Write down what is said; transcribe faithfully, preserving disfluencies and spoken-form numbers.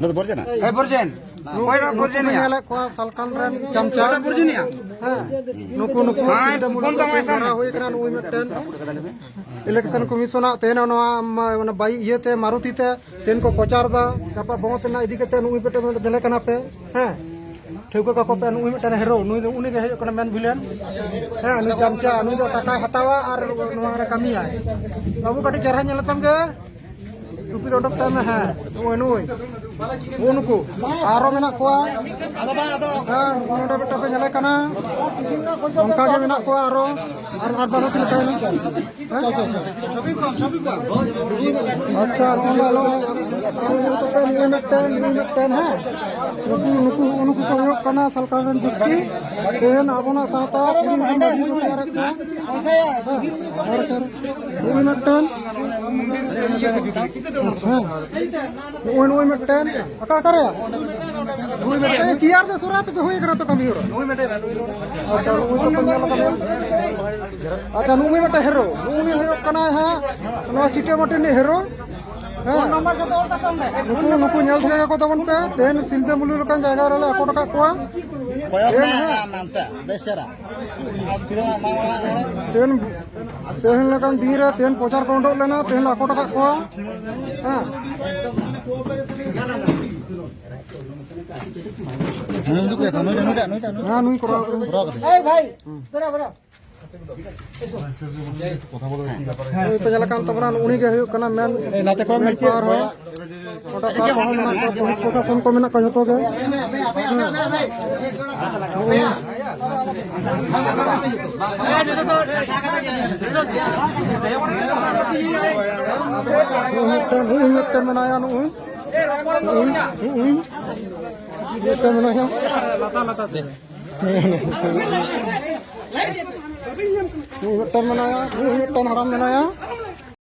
ᱱᱚᱣᱟ ᱫᱚ ᱵᱚᱨᱡᱮᱱᱟ? ᱦᱮᱸ, ᱵᱚᱨᱡᱮᱱ᱾ ᱚᱠᱚᱭ ᱱᱚᱣᱟ ᱵᱚᱨᱡᱮᱱ ᱱᱩᱠᱩ ᱧᱮᱞᱮᱫ ᱠᱚᱣᱟ ᱥᱟᱞᱠᱷᱟᱱ ᱨᱮᱱ ᱪᱟᱢᱪᱟ᱾ ᱚᱠᱚᱭ ᱵᱚᱨᱡᱮᱱ ᱭᱟ? ᱦᱮᱸ, ᱱᱩᱠᱩ, ᱱᱩᱠᱩ ᱦᱮᱸ, ᱥᱤᱞᱫᱟᱹ ᱢᱩᱞᱩ ᱯᱷᱳᱱ ᱛᱟᱢᱟᱭ ᱠᱟᱛᱮ ᱥᱟᱢᱱᱮ᱾ ᱫᱷᱟᱨᱟ ᱦᱩᱭ ᱠᱟᱱᱟ, ᱱᱩᱭ ᱢᱤᱫᱴᱮᱱ election commission ᱟᱜ ᱛᱮᱦᱮᱧ ᱱᱚᱣᱟ ᱢᱟ-, ᱢᱟᱱᱮ ᱵᱟᱭᱤ ᱤᱭᱟᱹᱛᱮ ᱢᱟᱨᱩᱛᱤ ᱛᱮ ᱛᱮᱦᱮᱧ ᱠᱚ ᱯᱨᱚᱪᱟᱨ ᱫᱟ, ᱜᱟᱯᱟ ᱵᱚᱸᱫ ᱨᱮᱱᱟᱜ ᱤᱫᱤ ᱠᱟᱛᱮ ᱱᱩᱭ ᱢᱤᱫᱴᱮᱱ ᱱᱚᱰᱮ ᱧᱮᱞᱮ ᱠᱟᱱᱟ ᱯᱮ, ᱦᱮᱸ, ᱴᱷᱟᱹᱣᱠᱟᱹ ᱠᱟᱠᱚ ᱯᱮ, ᱱᱩᱭ ᱢᱤᱫᱴᱮᱱ ᱦᱮᱨᱳ, ᱱᱩᱭ ᱫᱚ ᱩᱱᱤ ᱜᱮ ᱦᱩᱭᱩᱜ ᱠᱟᱱᱟ main villain, ᱦᱮᱸ, ᱱᱩᱭ ᱪᱟᱢᱪᱟ, ᱱᱩᱭ ᱫᱚ ᱴᱟᱠᱟᱭ ᱦᱟᱛᱟᱣᱟ ᱟᱨ ᱱᱚᱣᱟ ᱨᱮ ᱠᱟᱹᱢᱤᱭᱟᱭ᱾ ᱵᱟᱹᱵᱩ ᱠᱟᱹᱴᱤᱡ ᱪᱮᱦᱨᱟ ᱧᱮᱞ ᱛᱟᱢ ᱜᱮ, ᱴᱩᱯᱤ ᱫᱚ ᱚᱰᱚᱠ ᱛᱟᱭ ᱢᱮ, ᱦᱮᱸ, ᱱᱩᱭ, ᱱᱩᱭ, ᱱᱩᱜᱼᱩ ᱱᱩᱠᱩ, ᱟᱨᱚ ᱢᱮᱱᱟᱜ ᱠᱚᱣᱟ, ᱦᱮᱸ, ᱱᱚᱰᱮ ᱢᱤᱫᱴᱟᱝ ᱯᱮ ᱧᱮᱞᱮ ᱠᱟᱱᱟ, ᱚᱱᱠᱟ ᱜᱮ ᱢᱮᱱᱟᱜ ᱠᱚᱣᱟ ᱟᱨᱚ, ᱟᱨ, ᱟᱨ ᱵᱟᱨ ᱦᱚᱲ ᱠᱤᱱ ᱛᱟᱦᱮᱱᱟ᱾ ᱦᱮᱸ? ᱟᱪᱪᱷᱟ, ᱱᱚᱰᱮ ᱟᱞᱚ, ᱟᱞᱚ ᱧᱮᱞ ᱠᱟᱛᱮ ᱱᱩᱭ ᱢᱤᱫᱴᱮᱱ, ᱱᱩᱭ ᱢᱤᱫᱴᱮᱱ, ᱦᱮᱸ? ᱱᱩᱠᱩ, ᱱᱩᱠᱩ, ᱱᱩᱠᱩ ᱠᱚ ᱦᱩᱭᱩᱜ ᱠᱟᱱᱟ ᱥᱟᱞᱠᱷᱟᱱ ᱨᱮᱱ ᱜᱩᱥᱴᱤ᱾ ᱛᱮᱦᱮᱧ ᱟᱵᱚᱱᱟᱜ ᱥᱟᱶᱛᱟ ᱠᱩᱲᱤ ᱦᱚᱯᱚᱱ ᱢᱟᱹᱡᱷᱤ ᱠᱚ ᱛᱮᱭᱟᱨᱮᱫ ᱠᱚᱣᱟ᱾ ᱦᱮᱸ, ᱟᱨ ᱠᱷᱟᱱ ᱱᱩᱭ ᱢᱤᱫᱴᱮᱱ᱾ ᱟᱪᱪᱷᱟ, ᱱᱩᱜᱼᱩᱭ, ᱱᱩᱜᱼᱩᱭ ᱢᱤᱫᱴᱮᱱ᱾ ᱚᱠᱟ, ᱚᱠᱟᱨᱮ? ᱱᱩᱭ ᱢᱤᱫᱴᱮᱱ᱾ ᱪᱮᱭᱟᱨ ᱫᱚ ᱥᱩᱨᱟ ᱯᱮᱥᱮ ᱦᱩᱭ ᱠᱟᱱᱟ ᱛᱚ ᱠᱟᱹᱢᱤ ᱦᱚᱨᱟ? ᱱᱩᱭ ᱢᱤᱫᱴᱮᱱ, ᱱᱩᱭ ᱢᱤᱫᱴᱮᱱ᱾ ᱟᱪᱪᱷᱟ, ᱱᱩᱜᱼᱩᱭ ᱛᱚ ᱧᱮᱞ ᱠᱟᱫᱮᱭᱟ᱾ ᱟᱪᱪᱷᱟ, ᱱᱩᱜᱼᱩᱭ ᱢᱤᱫᱴᱮᱱ ᱦᱮᱨᱳ᱾ ᱱᱩᱜᱼᱩᱭ ᱦᱩᱭᱩᱜ ᱠᱟᱱᱟᱭ ᱦᱟᱸᱜ ᱱᱚᱣᱟ ᱪᱤᱴᱟᱹᱢᱟᱹᱴᱤ ᱨᱤᱱᱤᱡ ᱦᱮᱨᱳ᱾ ᱦᱮᱸ᱾ ᱱᱩᱠᱩ, ᱱᱩᱠᱩ ᱧᱮᱞ ᱴᱷᱤᱠ ᱠᱟᱠᱚ ᱛᱟᱵᱚᱱ ᱯᱮ᱾ ᱛᱮᱦᱮᱧ ᱥᱤᱞᱫᱟᱹ ᱢᱩᱞᱩ ᱞᱮᱠᱟᱱ ᱡᱟᱭᱜᱟ ᱨᱮᱞᱮ ᱟᱠᱚᱴ ᱟᱠᱟᱫ ᱠᱚᱣᱟ᱾ ᱠᱚᱭᱚᱜ ᱛᱮᱦᱮᱧ ᱢᱮ ᱦᱟᱸᱜ ᱟᱢ ᱱᱟᱱᱛᱮ, ᱵᱮᱥ ᱪᱮᱦᱨᱟ᱾ ᱛᱮᱦᱮᱧ, ᱛᱮᱦᱮᱧ ᱞᱮᱠᱟᱱ ᱫᱤᱱ ᱨᱮ ᱛᱮᱦᱮᱧ ᱯᱨᱚᱪᱟᱨ ᱠᱚ ᱩᱰᱩᱠ ᱞᱮᱱᱟ, ᱛᱮᱦᱮᱧ ᱞᱮ ᱟᱠᱚᱴ ᱟᱠᱟᱫ ᱠᱚᱣᱟ᱾ ᱦᱮᱸ᱾ ᱱᱩᱭ ᱩᱰᱩᱠ ᱠᱮᱫᱟ, ᱱᱩᱭ, ᱱᱩᱭ, ᱱᱩᱭ, ᱱᱩᱭ᱾ ᱦᱮᱸ, ᱱᱩᱭ ᱠᱚᱨᱟᱣ ᱠᱟᱫᱟ᱾ ᱠᱚᱨᱟᱣ ᱠᱟᱫᱟ᱾ ᱮᱭ ᱵᱷᱟᱭ, ᱵᱮᱨᱟ, ᱵᱮᱨᱟ᱾ ᱱᱩᱭ ᱯᱮ ᱧᱮᱞ ᱠᱟᱱ ᱛᱟᱵᱚᱱᱟ, ᱩᱱᱤ ᱜᱮ ᱦᱩᱭᱩᱜ ᱠᱟᱱᱟ main, ᱱᱟᱛᱮ ᱠᱷᱚᱱ main power ᱦᱚᱲ᱾ ᱚᱸᱰᱮ ᱥᱟᱨ ᱠᱚᱦᱚᱸ ᱢᱮᱱᱟᱜ ᱠᱚᱣᱟ, ᱯᱩᱞᱤᱥ ᱯᱨᱚᱥᱟᱥᱚᱱ ᱠᱚ ᱢᱮᱱᱟᱜ ᱠᱚᱣᱟ ᱡᱷᱚᱛᱚ ᱜᱮ᱾ ᱦᱮᱸ᱾ ᱱᱩᱜᱼᱩᱭ ᱢᱤᱫᱴᱮᱱ, ᱱᱩᱜᱼᱩᱭ ᱢᱤᱫᱴᱮᱱ ᱢᱮᱱᱟᱭᱟ, ᱱᱩᱜᱼᱩᱭ᱾ ᱱᱩᱜᱼᱩᱭ, ᱱᱩᱜᱼᱩᱭ᱾ ᱢᱤᱫᱴᱮᱱ ᱢᱮᱱᱟᱭᱟ᱾ ᱱᱩᱜᱼᱩᱭ ᱢᱤᱫᱴᱮᱱ ᱢᱮᱱᱟᱭᱟ, ᱱᱩᱜᱼᱩᱭ ᱢᱤᱫᱴᱮᱱ ᱦᱟᱲᱟᱢ ᱢᱮᱱᱟᱭᱟ᱾